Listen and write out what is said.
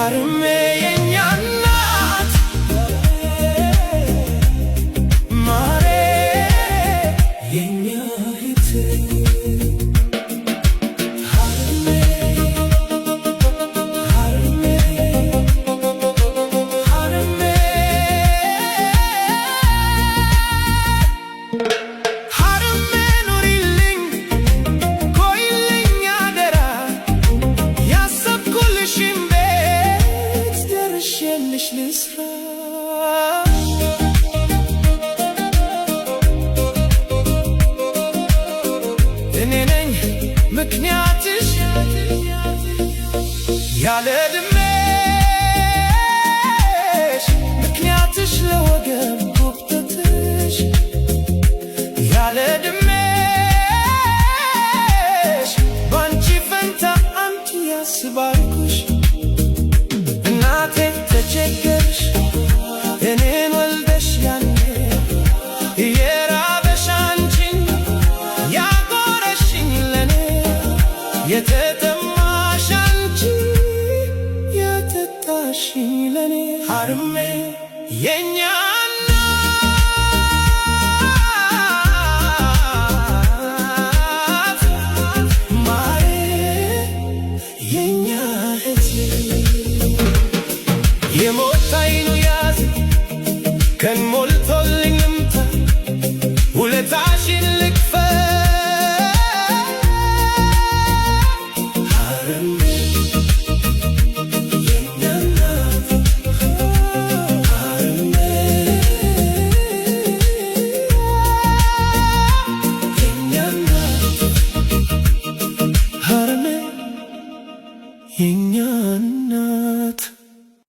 ሀርሜ የኛ እናት፣ ማሬ የኛ እህት፣ ሀርሜ፣ ሀርሜ፣ ሀርሜ፣ ሀርሜ፣ ኑሪልኝ፣ ቆይልኝ አደራ፣ ያሰብኩልሽን ቤት ደርሼልሽ ልስራ። እኔ ነኝ ምክንያትሽ ያለ ዕድሜሽ፣ ምክንያትሽ ለወገብ ጉብጠትሽ፣ ያለ ዕድሜሽ ባንቺ ፈንታ አምጪ ያስባልኩሽ። እናቴ ተቸገርሽ እኔን ወልደሽ፣ ያኔ እየራበሽ አንቺን ያጎረሽኝ ለኔ፣ የተጠማሽ አንቺ ያጠጣሽኝ ለኔ፣ ሀርሜ የኛ